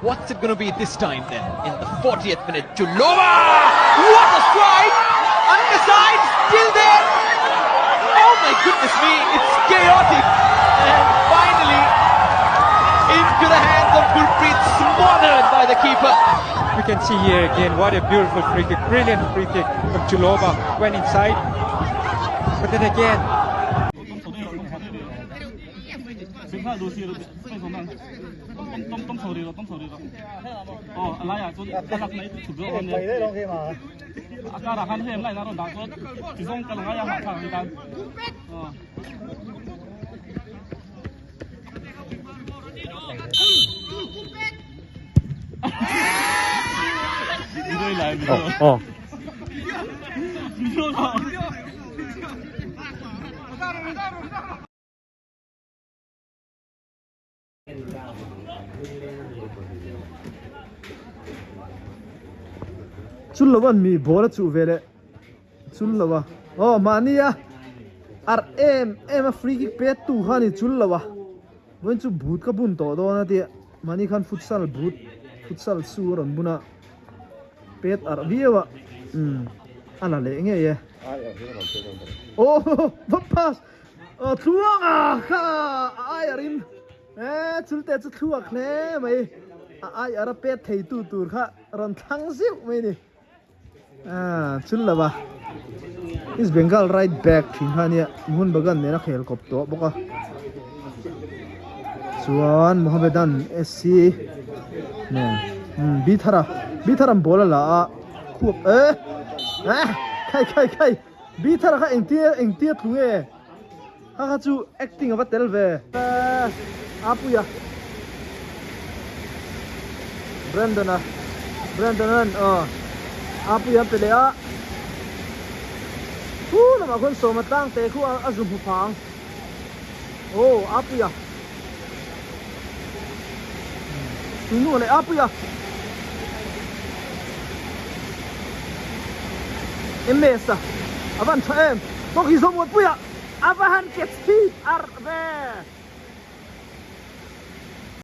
What's it gonna be this time then in the 40th minute? Chullova! What a strike! Underside, still there! Oh my goodness me, it's chaotic! And finally, into the hands of Gurpreet, smothered by the keeper. We can see here again what a beautiful free kick, brilliant free kick from Chullova. Went inside, but then again. Chul lo an mi ball a chuh ve leh chul lo a aw mahni a arh em em a free kick pet tu kha a ni chul lo a vawiin chu boot ka bun tawh dawn a tia mahni khan futsal boot futsal shoe a rawn bun a pet arh viau a umm a la leh ngei e aw va pass aw thluang a kha a ai arh in. E chulte chu thluak hle mai a ai ara pet thei tu tur kha rawn thlang zeuh mai ni ah chul lo a East Bengal right back thin kha ania Mohun Bagan nen a khel kawp tawh bawk a chuan Mohammedan SC nen umm Bithara Bithara ball a la a khuap e eh khai khai khai Bithara kha engtia engtia tlu nge. Kha kha chu acting ava tel ve. Apuia Brandon a Brandon an aw Apuia an pe leh a Khu lamah khuan sawma tlang te khu a zu hmu phang Aw Apuia Tunu leh Apuia MS a avan tha em Tawk hi zawm ngawt puia. A va han ke chhit arh ve.